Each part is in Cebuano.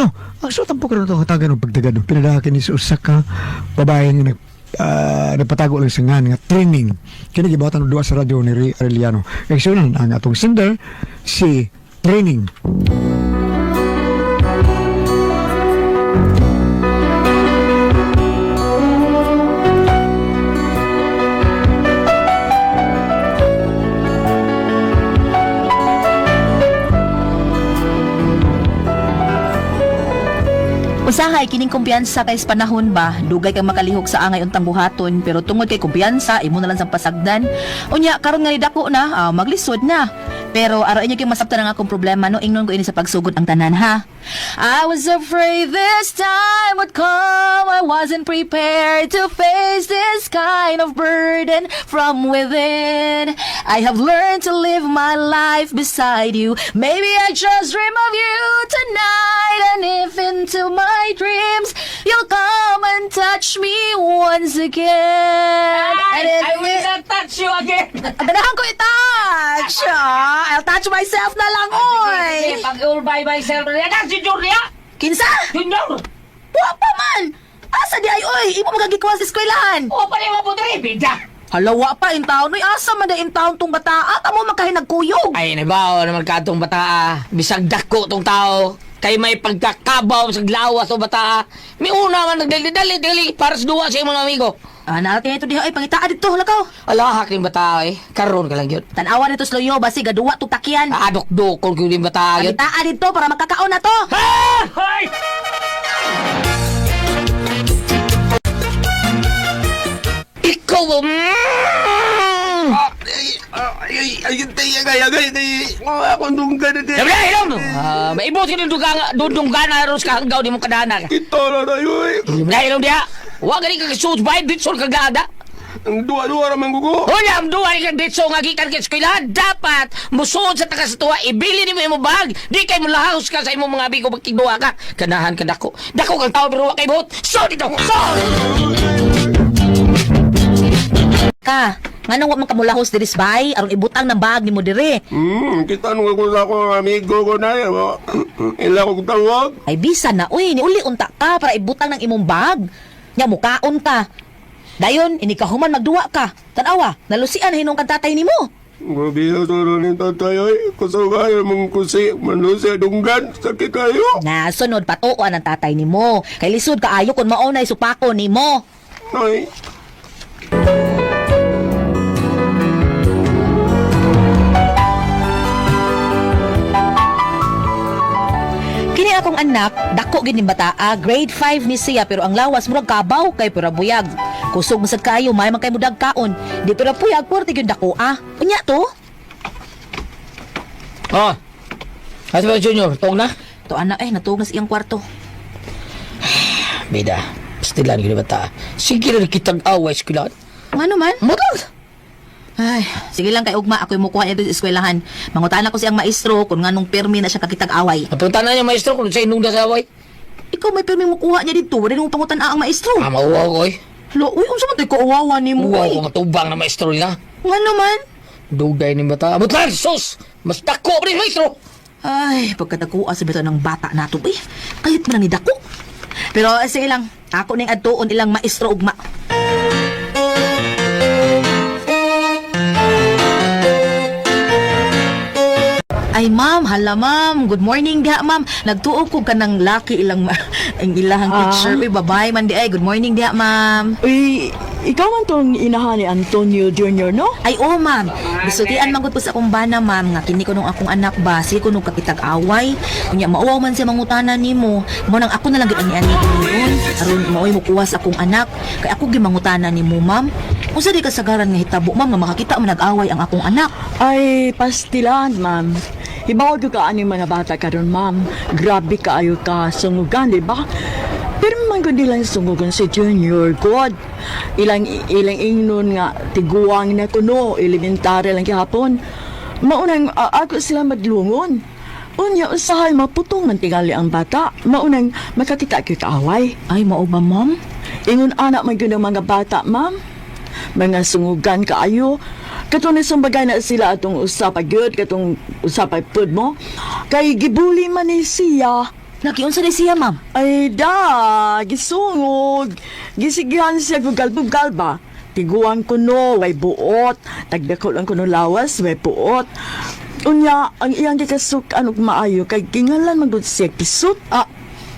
Ano? Ang suot ang karon itong hatagan ng pagdagan. No? Pinadahaki ni sa usa ka babae nga nagpatago lang sa ngan nga training. Kini gibuhatan og duwa sa radyo ni Ray Arellano. Igsunan ang atong sender si Training. Usahay kining kumpiyansa kay sa panahon ba, dugay kang makalihok sa angay untang buhaton, pero tungod kay kumpiyansa imo na lang sang pasagdan. Unya karon nga nidako na, maglisod na. Pero araw inyo kay masabtan ang akong problema no, ingnon ko ini sa pagsugod ang tanan ha. I was afraid this time would come. I wasn't prepared to face this kind of burden from within. I have learned to live my life beside you. Maybe I just dream of you tonight. And if into my dreams you'll come and touch me once again. And if I will not touch you again. Ganahan ko i-touch! Ah, I'll touch myself na lang, oy! Sige, pag all by myself. Yan si Julia! Kinsa? Junior! Wa pa man! Asa di ay, oy! Imo magagikuha sa eskwelahan! O, pala yung mabutri, bida! Hala, wa pa in town. Uy, asa man na in town tong bataa? Tamo magkahinagkuyog. Ay, nabaw naman ka itong bataa. Bisag dako tong tao. Kay may pagkakabaw sa lawas o bataa. May una man nagdali, dali, dali, para sa duwa sa iyong mga amigo. Ah, narating ito diha, ay, pangitaa dito, lakaw. Alahak yung bataa eh. Karon ka lang yun. Tanawa nito sa loyo, basi gaduwa tong takyan. Adok-dokol ko yung bataa yun. Pangitaa dito para makakaon na to. Ah! Ay! Ikaw, Ay, ay, ay, ay, ay, ay, akong dunggan na Sabi na, hilom! Ah, maibot ka ng dudunggan na ros ka hanggaw di mo kadana. Ito na tayo eh. Hilom na, hilom diha. Wa gani ka kasuot ba, ditso ka gada. Ang duwa-duwa raman gugo. Wala, ang duwa ni kang ditso nga gikan ka eskwelahan. Dapat, musuod sa taga sa tuwa, ibili ni mo imong bag. Di kay mo lahos ka sa imong mga amigo magtigduwa ka. Kanahan ka dako. Dako kang tao pero wa kay buhot. So dito, so! Ka, nganong wa man kamulahos diri sa bahay aron ibutang ng bag nimo diri. Kita nung ako sa akong amigo ko na eh. Ila kong tawag. Ay bisa na uy, niuli unta ka para ibutang ng imong bag. Nya mukaon ka. Dayon, ini ka human magduwa ka. Tanawa, nalusian hinong kan tatay nimo. Grabe na ni tatay ay. Kusog ay mong kusi. Manusi dunggan. Sakit kayo. Na sunod patuoan ang tatay nimo. Kay lisod kaayo kun mao nay supako nimo. Ay. Kini akong anak, dako gid ning bataa, grade 5 ni siya pero ang lawas murag kabaw kay pura buyag. Kusog masad kaayo, may man kay mudag kaon. Di pura puyag puwerte gyud dako ah. Unya to? Oh. Asa ba, Junior? Tuog na? To anak eh natuog na sa iyang kwarto. Bida, pastilan ko ni bata. Sige na kitang away eskwelahan. Ngano man? Mutol! Ay, sige lang kay Ugma, ako'y mukuha niya doon sa eskwelahan. Mangutan ako siyang maestro kung nganong pirmi na siya kakitag away. Napunta na niya, maestro, kung sa inungda sa away. Ikaw may pirmi mukuha niya dito, wala nung pangutan ang maestro. Ah, mauwaw ko eh. Lo, uy, unsa man to'y kauwawa nimo Uwaw uy? ko nga tubang na maestro nila. Ngano man? Dugay ni bata. Abot lang, sus! Mas dako pa rin, maestro! Ay, pagkatakuha sa bitaw ng bata nato, uy, kahit man ang nidako. Pero sige lang, ako ning adtuon ilang maestro ugma. Ay ma'am, hala ma'am. Good morning diha ma'am. Nagtuo ko kanang laki ilang ang ilahang teacher. Uy, babay man di ay. Good morning diha ma'am. Uy, ikaw man tong inahan ni Antonio Jr., no? Ay, oo, ma'am. Gisultian man gud po sa akong bana, ma'am, nga kini ko nung akong anak ba, sige ko nung kakitag away. Unya mauwaw man siya mangutana nimo. Mo nang ako na lang gid ang niani yun. Aron maoy mo sa akong anak. Kay ako gyud mangutana nimo, ma'am. Unsa di kasagaran nga hitabo, ma'am, nga makakita man nag-away ang akong anak? Ay, pastilan, ma'am. Hibaw ko ka aning mga bata karon, ma'am. Grabe kaayo ka sungugan, di ba? Pero man gud nilang sungugan si Junior God. Ilang ilang ingnon nga tiguang na kuno, elementary lang gihapon. Maunang ako sila madlungon. Unya usahay maputong man tingali ang bata. Maunang makakita gyud away. Ay, mao ba, ma'am? Ingon anak man gyud ang mga bata, ma'am. Mga sungugan kaayo. Katong nasumbagay na sila atong usa pa gyud, katong usa pa pud mo. Kay gibuli man ni siya. Nakiunsa ni siya, ma'am? Ay da, gisungog. Gisigihan siya bugal-bugal ba? Tiguan ko no, way buot. Tagdako lang ko no lawas, way buot. Unya, ang iyang gikasuk anok maayo kay gingalan man gud siya pisot. Ah,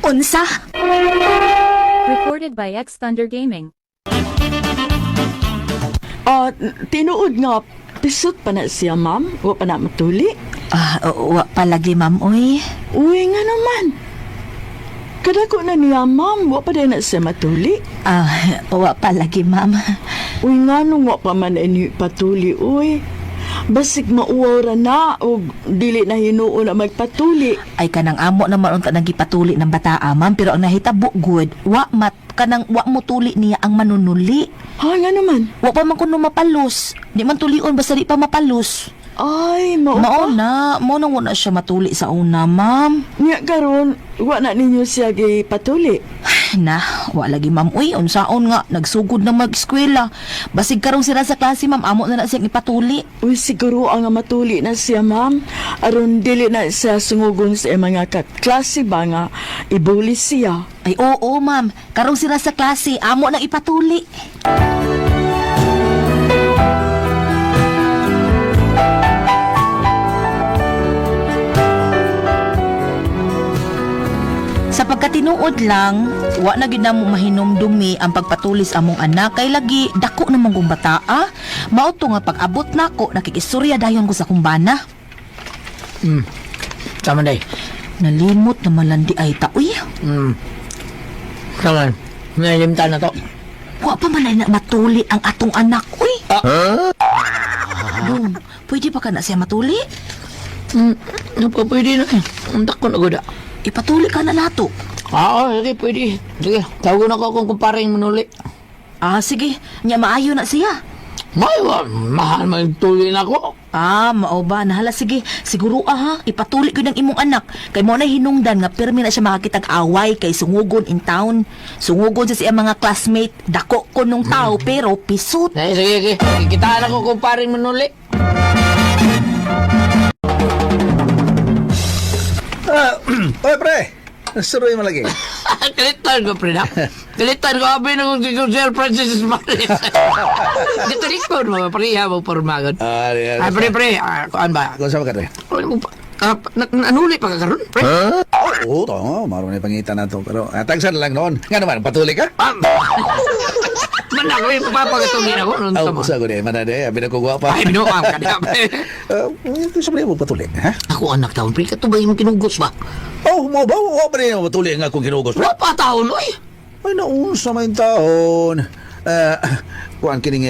unsa? Recorded by X Thunder Gaming. Ah, tinuod nga pisot pa na siya, ma'am. Wa pa na matuli. Ah, wa palagi, ma'am, oy. Uy nga naman. Kadako na niya, ma'am. Wa pa din na siya matuli. Ah, wa palagi, ma'am. Uy nga nung wa pa man ini patuli, uy. Basig mauwaw ra na og dili na hinuon na magpatuli. Ay kanang amo naman unta nang gipatuli ng bataa, ma'am, pero ang nahitabo good, wa mat kanang wa mo tuli niya ang manunuli. Ha, nga naman. Wa pa man kuno mapalos. Di man tulion basta di pa mapalos. Ay, mao Mao pa. na, mao nang wala siya matuli sa una, ma'am. Nya karon, wa na ninyo siya gipatuli. Na, wa lagi ma'am. Uy, unsaon nga nagsugod na mag-eskwela. Basig karong sila sa klase, ma'am, amo na na siyang ipatuli. Uy, siguro ang nga matuli na siya, ma'am. Aron dili na siya sungugon sa iyang mga kaklase ba nga ibuli siya. Ay, oo, ma'am. Karong sila sa klase, amo nang ipatuli. Sa pagkatinuod lang, wa na gid namo mahinumdumi ang pagpatulis among anak kay lagi dako namang kong bataa. Mao to nga pag-abot nako nakikistorya dayon ko sa kumbana. Tama day. Nalimot na malandi ay ta. Uy, Tama. Nalimtan na to. wa pa man ay na matuli ang atong anak. Uy. Dong, pwede pa ka na siya matuli? Ano pa pwede na eh. Ang dako na guda. Ipatuli ka na nato. Ah, oh, sige, pwede. Sige, tawagan ako kung kumparing manuli. Ah, sige. Nya maayo na siya. May, mahal magtuli na ako. Ah, mao ba? Nahala, sige. Siguro ah, ha, ipatuli ko ng imong anak. Kay mo na hinungdan nga pirmi na siya makakitag away kay sungugon in town. Sungugon sa siya mga classmate. Dako ko nung tao pero pisot. Ay, sige, sige. Kikitaan ako kung paring manuli. Ah, oy, pre. Suroy mo lagi. Kalitan ko, pre na. Kalitan ko, abi na kung si Sir Francis Maris. Dito rin ko, mga pareha mo pormagon. Ah, di- Ah, pre, pre, ah, kuan ba? Kung saan ka, pre? Ano mo pa? Ah, nanuli pa ka karon, pre? Oo, oh, maroon na pangita na to. Pero tagsan lang noon. Nga naman, patuloy ka? Ah, man ako, yung papagatungin ako. Noon Aw, tama. sa ko di, manade, abi na ko gwapa. Ay, binuang ka na, pre. Gusto mo mo patuloy, ha? Ako anak taon, pre. Kato ba yung kinugos ba? Oh, mo ba? Wa pa rin mo patuloy nga akong kinugos, pre. Wala pa taon, oy. Ay, naunsa man taon. Ah, kuan kining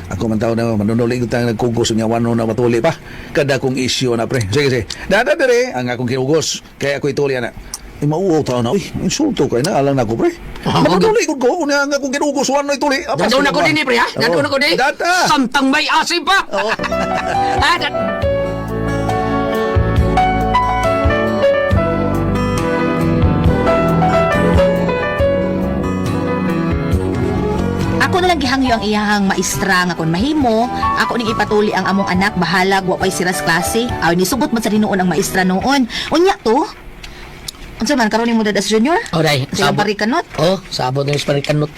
ako man taon na manunuling ko tayong nagkugos niya wano na matuli pa. Kada kong isyu na pre. Sige, sige. Dada dire ang akong kinugos. Kaya ako ituli na. Ay, mauwaw taon na. Uy, insulto kay na. Alang na ko, pre. Ah, Manunuling ko. Unya ang akong kinugos wano ituli. Ah, Dadon ako din eh, pre, ha? Dadon ako din. Dada! Samtang may asim pa. Oo. Ah, Ako na lang gihangyo ang iyahang maestra nga kon mahimo, ako ning ipatuli ang among anak bahalag wa pay siras klase. Aw nisugot man sa noon ang maestra noon. Unya to. Unsa man karon nimo dadas junior? Oray, Silang parikanot. Oh, sabot ng parikanot.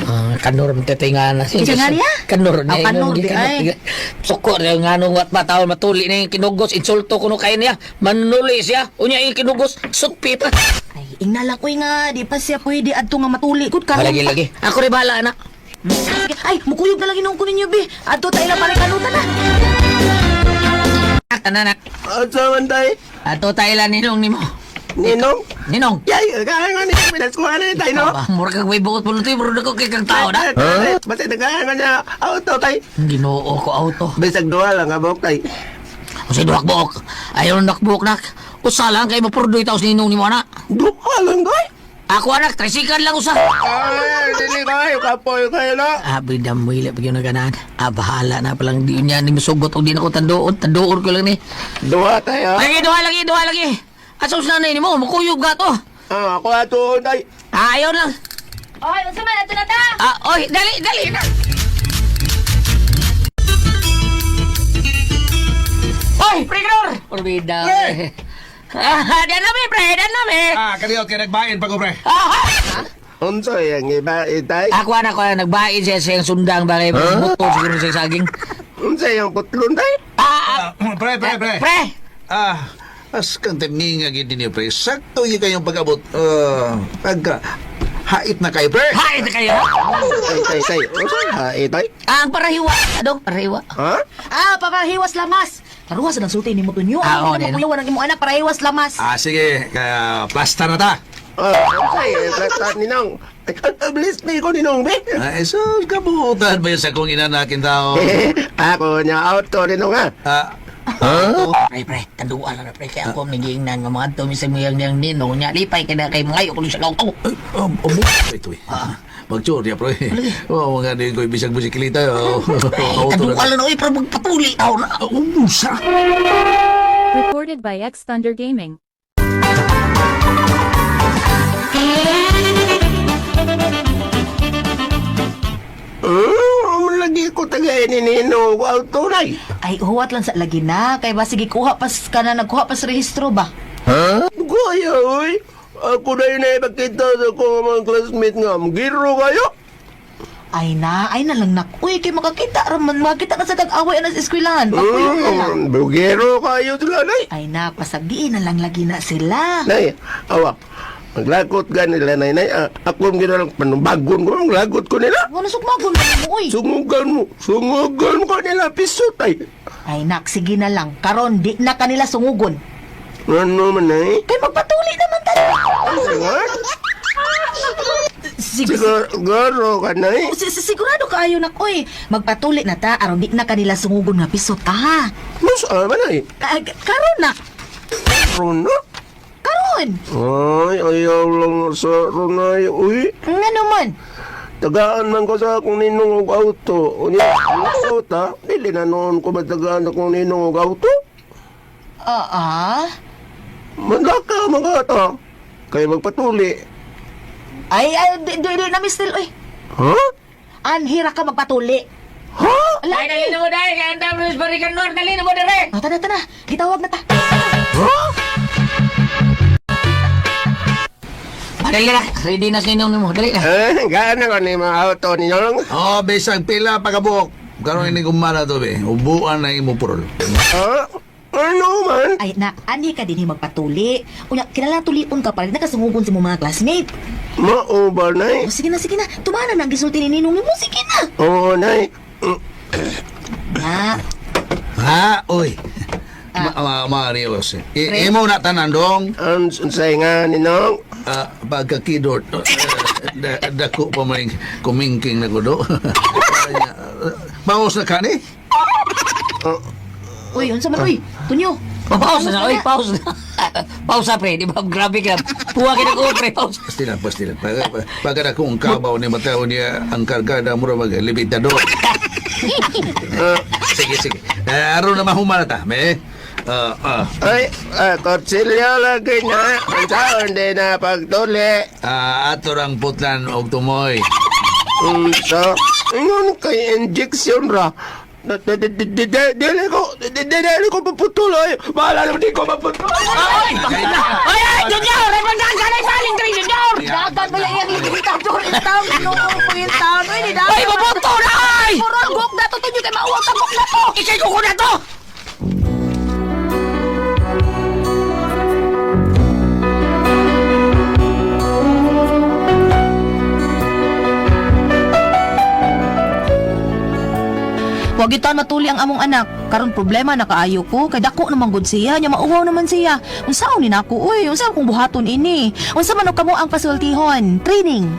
Ah, kanor mtetinga na. Kinsa nga niya? Kanor Ah, kanor di ay. Suko rin nga nung wat pa taon matuli na yung kinugos, insulto kuno kay niya. Manuli siya. Unya yung kinugos, sukpi pa. Ay, ingna lang uy nga, di pa siya pwede adto nga matuli gud karon. Lagi lagi. Ako rin bahala na. Ay, mukuyog na lang inuon ko ninyo bi. Adto ta ilang parikanutan na. Tanan na. Asa man tay? Ato tayo lang ninong nimo. Ninong? Ninong. Yay, kaya nga ni Pinas kuha na ni tay no? Ba, mura kag may buot pulutoy, mura ko kay kang tao na. Basta nagkaya nga niya auto tay. Ginoo ko auto. Bisag duha lang abok tay. Usay duhak buok. Ayaw nak buok nak. Usa lang kay mapurdoy taos ninong nimo ana. Duha lang tay. Ako anak, tricycle lang usa. Ay, dili kayo kapoy kayo na. Abi damoy la pagyo naganahan. Ah, bahala na palang di niya ni musugot og di na ko tanduon. Tanduon ko lang ni. Duha tay ah. Lagi, duha lagi, duha lagi. Asa us nanay nimo, mukuyog ka to. Ah, ako ato tay. Ah, ayaw lang. Oy, unsa man adto na ta? Ah, oy, dali, dali na. Oy, Pregnor! Orbida. Ah, dan na mi, pre, dan na mi. Ah, kaliot kay nagbain pa ko, pre. Ah, Unsa yang iba itay? Ako anak ko nagbain siya sa iyang sundang bagay huh? Buto siguro sa saging. Unsa yang putlon tay? Ah, Ah, pre, pre, pre. pre. Ah, as kang timinga gid ninyo, pre. Sakto yun kayong pag-abot. Pagka hait na kayo, pre. Hai na kayo. Tay tay tay. Unsa ha itay? Ah, ang parahiwa. Ano? Parahiwa. Ha? Ah, parahiwas lamas. Karuha sa nagsulti ni mo Tunyo. Ah, oo, Ay, din. makuyawan ang imong anak parahiwas lamas. Ah, sige. Kaya plaster na ta. Ah, unsa yang plata ninong? Ay, bless me ko ninong be. Ah, eh, so, kabuutan ba yun sa kong inanakin tao? Ako niya auto ninong ha. Ah, huh? Pre, pre, tanduan na pre. Kaya ako nagiingnan nga mga to, misang mayang niyang ninong niya. Lipay ka na kay mga ko sa auto. Ay, ito eh. Magtsur niya, pre. Oh, mga din ko ibisag bisikleta. Oh, auto Tanduan na, oy, pero magpatuli tao na. Umusa. Recorded by X Thunder Gaming. Hmm, lagi ko tagay ni ninong og auto nay. Ay, huwat lang sa lagi na. Kay ba sige kuha pas ka na nagkuha pas rehistro ba? Gaya oy. Ako na yun ay makita sa akong mga classmate nga. Giro kayo. Ay na, ay na lang nak. Uy, kay makakita raman, makakita na sa tag-away na sa eskwelahan. Pagpuyo na lang. Bugero kayo sila nay. Ay na, pasagiin na lang lagi na sila. Nay, awa. Maglagot ka nila, nay, nay. Ah, ako ang ginalang panubagon ko. Maglagot ko nila. Ano sukmagon mo mo, uy? Sungugan mo. Sungugan ko nila. Pisot ay. Ay nak, sige na lang. Karon di na kanila sungugon. Ano man ay? Kay magpatuli naman ta. What? Sig- Siguro ka nay. Sigurado kaayo nak, uy. Magpatuli na ta aron di na kanila sungugon nga pisot ka ha. Mas ama nay. Karon nak, Runo? karon. Ay, ayaw lang sa runay. Uy, Ngano man? tagaan man ko sa akong ninong og auto. Unya, ta, dili na noon ko matagaan akong ninong og auto. Ah, ah. Mandaka mga ta. Kay magpatuli. Ay, ay, di, di, di na mistil, uy. Ha? Anhira ka magpatuli. Ha? Ay, dali na mo dahil. Kaya ang dami sa barikan Nor. Dali na mo dali. Ah, tana, tana. Gitawag na ta. Dali na. Ready na sa ninong mo. Dali na. Eh, gaano ko ni mga auto ninong? Oh, bisag pila pagkabuok. Karon ini gumana to, be. Ubuan na imo purol. Ha? Ano man? Ay, nak, anhi ka din magpatuli. Unya, kilala tulion ka pa rin. Nakasungugon sa mong mga classmate. Mao ba, nay? O, sige na, sige na. Tumana na ang gisulti ni Ninong nimo. Sige na. Oo, nay. Na, Ha, oy. Ma ma Marios. Imo na tanan dong. Ang unsay nga ninong? Ah, pagkakidort. Dako pa may kumingking na kudo. Bawas na ka ni? uy, unsa man, uy. Tunyo. Pause na, oy, pause na. Pause pre, di ba? Grabe ka. Puwa ka nag pre, pause. Pastilan, pastilan. Pagka na kung kabaw ni Mateo niya ang kargada mo mag limitador. Sige, sige. Eh, aron na mahumana ta, me. Ah, ah. Ay, kutsilyo lagi na. Ang taon di na pagtuli. Ah, ato rang putlan og tumoy. Unsa? Ingon kay injection ra. Dili ko, dili ko maputuloy. Bahala naman di ko maputuloy. Ay, ay, ay, Junior! Ay, pandagan ay saling dre, Junior! Dagan ba yung iyang limitador in town? Ginoo ko in town. Uy, ni dagan. Ay, mabuto na, ay! Purol, gok na to. Tunyo, kay mauwag ka, gok na to. Ikay ko na to! Wag ito matuli ang among anak. Karon problema na kaayo ko kay dako naman gud siya, nya mauwaw naman siya. Unsaon ni nako uy, unsa akong buhaton ini? Unsa man og kamo ang pasultihon? Training.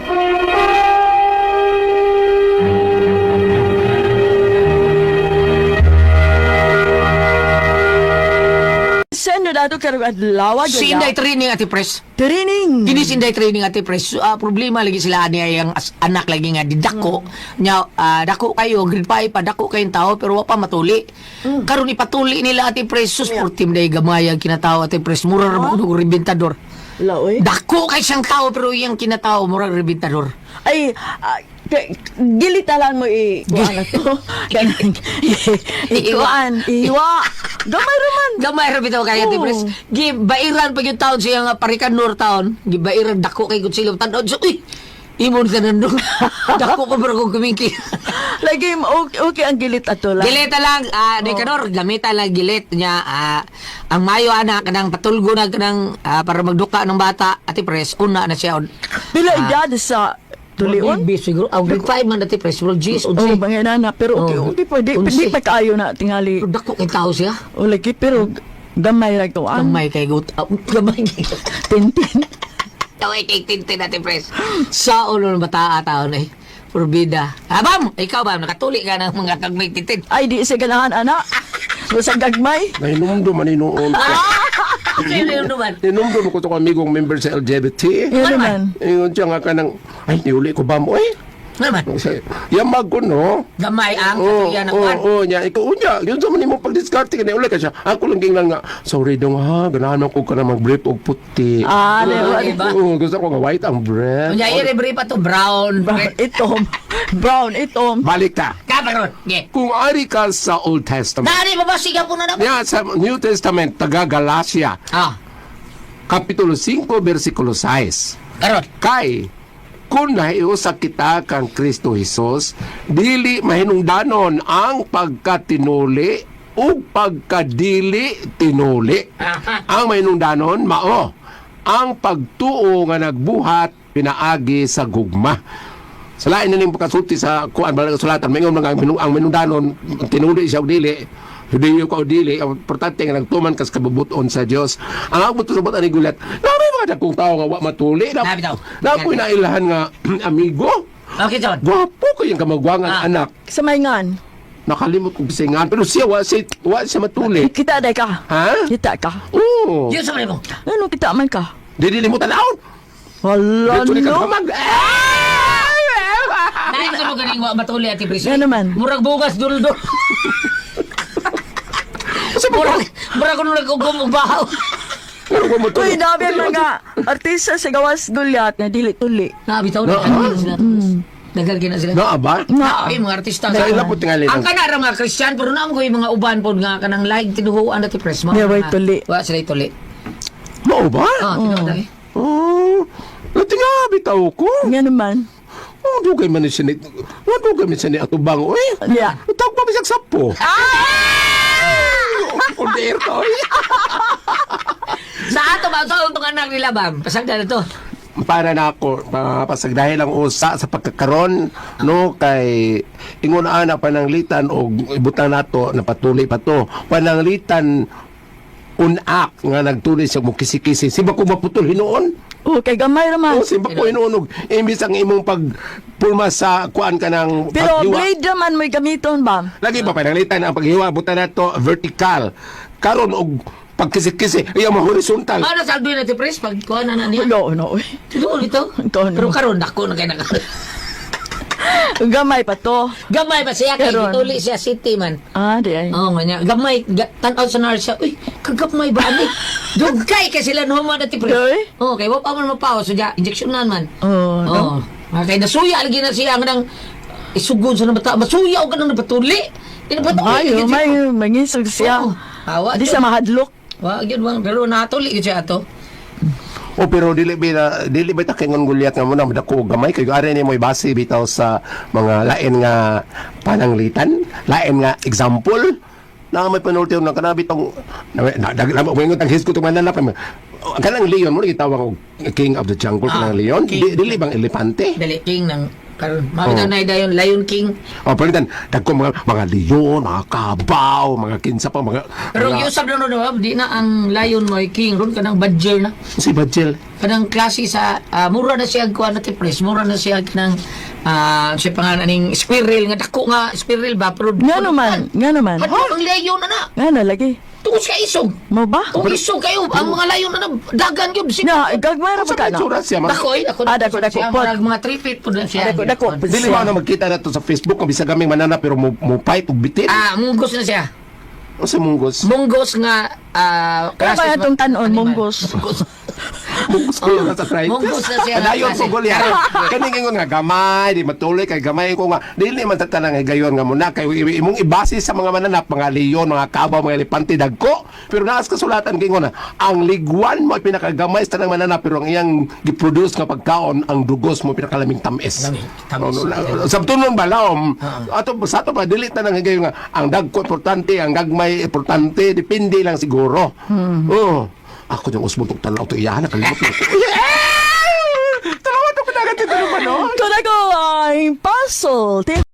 Saan na dato karong adlaw? Si Inday training ati pres. Training. Kini si Inday training ati pres. Problema lagi sila ani ay ang anak lagi nga didako. Nya dako kayo grade 5 pa dako kayong tao pero wa pa matuli. Karon ipatuli nila ati pres sus team day gamay ang kinatao ati pres. Mura ra mo og rebentador. Laoy. Dako kay siyang tao pero iyang kinatao mura rebentador. Ay, Kay gilitalan mo i kuan na to. Kanang ikuan, iwa. Gamay ra man. Gamay ra bitaw kaya, Oo. Ate Pres. Gibairan pa yung taon siya nga parikan nur taon. Gibairan dako kay kutsilyo tan-on. So, uy, imon ka na nung. Dako ko pero kung kumiki. Lagi okay, okay ang gilit ato lang. Gilita lang, Nicanor, gamita lang gilit niya. Ang mayo anak kanang patulgo na kanang para magduka ng bata, Ate Pres, una na siya. Pila edad sa tulion? Murag siguro. Grade 5 man Ate Pres, murag G's, Oh, unsi. bangay na na. Pero okay, Oh. okay pa. Di, Unsi. di pa kaayo na tingali. Pero dako kay tao siya. O lagi, pero gamay ra to ang Gamay kay gut. Gamay kay tintin. Tawag kay Tintin, Ate Pres. Sa ulo ng bata taon eh. Purbida. Ah, bam! Ikaw, bam, nakatuli ka ng mga kagmay Tintin. Ay, di sa ganahan, ana. Sa gagmay. Nahinumdum man hinuon ko. Sino yun naman? Hinumdum ko itong amigong member sa LGBT. Yun naman. Ingon siya nga ka ng, ay, niuli ko ba mo eh? Ano naman? Yamag ko, no? Gamay ang Oo, katuyan ng oo, kwan. oo, niya. Ikaw, unya, yun sa man imong pagdiskarte, kaya uli ka siya. Ako lang ging lang nga, sorry dong ha, ganahan ako ka na mag-brief og puti. Ah, di ba? Diba? Oo, gusto ko nga white ang brief. Unya, i-rebre pa to brown. Brown, itom. Brown, itom. Balik ta. Kaparon. Yeah. Kung ari ka sa Old Testament, Nani ba ba siga po na naman? niya sa New Testament, taga Galatia, Kapitulo 5, versikulo 6. Karon. Kay, kung nahiusa kita kang Kristo Hesus, dili mahinungdanon ang pagkatinuli ug pagkadili tinuli. Aha. Ang mahinungdanon mao ang pagtuo nga nagbuhat pinaagi sa gugma. Sa lain na ning pagkasulti sa kuan balang kasulatan, maingon mga ang minungdanon tinuli siya og dili. Hudiyo ka o dili, ang importante nga nagtuman kas kabubuton sa Dios. Ang abot sa butan ni Gulat, na may mga dagkong tao nga wa matuli. Na, Na, bitaw. na ako'y nailahan nga amigo. Okay, John. Gwapo ko yung kamagwangan anak. Sa maingan. Nakalimot kong bisingan. Pero siya, wa siya matuli. Kita day ka. Ha? Kita ka. Oo. Yun sa mo. Ano kita man ka? Dili mo tanawon. Wala Dito ni no. kagamag. Ah! Nain ko ganing wa matuli, Ate Pres. Nga naman. Murag bugas duldul. Sa Murag murag kuno nagugom og bahaw. Pero kung matuli. Uy, dami ang mga artista sa gawas gulyat na dili tuli. Na bitaw Na, na ah. sila. Dagal gina sila. Naa ba? Na, ay, mga artista. Sa ila po tingali Ang ng- kana ra mga Christian pero naam ko yung mga uban pod nga kanang like tinuhuan Ate Pres. Mga Yeah, way tuli. Wa sila tuli. Mao ba? Ah, tinuod eh. Oh. Natinga bitaw ko. Nga naman. Oh, dugay man ni siya ni. Wa dugay man siya ni atubang oy. Yeah. Tawag pa bisag sapo. Ah! Kunder to. oy. Sa ato ba sa itong anak nila bam? Pasagdan na to. Para na ako pasagdahin ang usa sa pagkakaron no kay ingon ana pananglitan og ibutang nato napatuloy pa to pananglitan unak nga nagtuloy siya mo kisi-kisi simba ko maputol hinuon. Oh, kay gamay raman. Oh, simba ko hinuon og imbis ang imong pagpulma sa kuan ka ng Pero paghiwa. blade raman mo'y gamiton ba? Lagi pa pananglitan ang paghiwa butan nato vertical karon og pagkisi-kisi iya mo horizontal. Ano sa Alduin Ate Pres pag kuha na na niya? Wala no. Uy. Tinuod ito. Ito, no. Pero karon dako na kay naka. Gamay pa to. Gamay ba siya kay Karon. gituli siya city man. Ah, di ay. Oo nga niya. Gamay tan-aw sa nurse siya. Uy, kagamay ba ani? Dugay kay sila no man Ate Pres. Uy. Oo, kay wa pa man mapaw so ja injeksyonan man. Oh, no. Oo. Nga kay nasuya lagi na siya ang nang isugod sa nabata. Masuya og kanang napatuli. Di napatuli. Ay, oh, may mangisog siya. Oo. Awa, Di Diyos. siya mahadlok. Wa gyud wa pero natuli gyud siya ato. O pero dili ba dili ba ta kingon gulyat nga muna madako og gamay kay ari ni mo'y base bitaw sa mga lain nga pananglitan, lain nga example na may panulti na kana bitong na na na moingon tang hisko tong mananap kanang leon mo gitawag og king of the jungle kanang leon. King. Dili bang elepante? Dali king ng karon. Mabitaw Oo. na dayon Lion King. O palitan dagko mga leon, mga kabaw, mga kinsa pa mga Pero mga, giusab na no, di na ang lion mo ay king ron kanang badger na. Si Badgel. Kanang klase sa mura na siya kuan na Pres, mura na siya kanang siya pangalan aning squirrel nga dako nga squirrel ba pero Nga naman, nga naman. Hadlok ang lion na na. Nga na lagi. Tungod sa isog. Mo ba? Kung isog kayo ang mga lion na na dagan gyud si Na, gagmay ra Sa ba ka na? itsura siya man. Dako eh, dako. Ah, dako, dako. Siya, Pod. murag mga 3 feet po na siya. Dako, dako. Dili ba na magkita na to sa Facebook kung bisag kaming mananap pero mo fight og bitin. Ah, munggos na siya. Sa munggos. Munggos nga Kaya ba klase itong tanon, animal. munggos? Munggos. Munggos ko yun sa arthritis. Munggos na siya nga Kadayon klase. ko gulya. Kaning ingon nga gamay, di matuloy kay gamay ko nga dili man sa tanang higayon nga muna kay imong ibase sa mga mananap, mga leyon, mga kabaw, mga elepante dagko. Pero naas kasulatan kay ingon na ang ligwan mo ay pinakagamay sa tanang mananap pero ang iyang giproduce nga pagkaon ang dugos mo pinakalaming tamis. Laming tamis. Oh, Sa tunon ba laom? Ato sa ato pa dili tanang higayon nga ang dagko importante, ang gagmay importante, depende lang siguro. Oh. Ako yung usbong tong tanaw to iyahan nakalimot ko. Yeah! Tanawa to padagat ito naman, no? Kuda ko ay puzzle.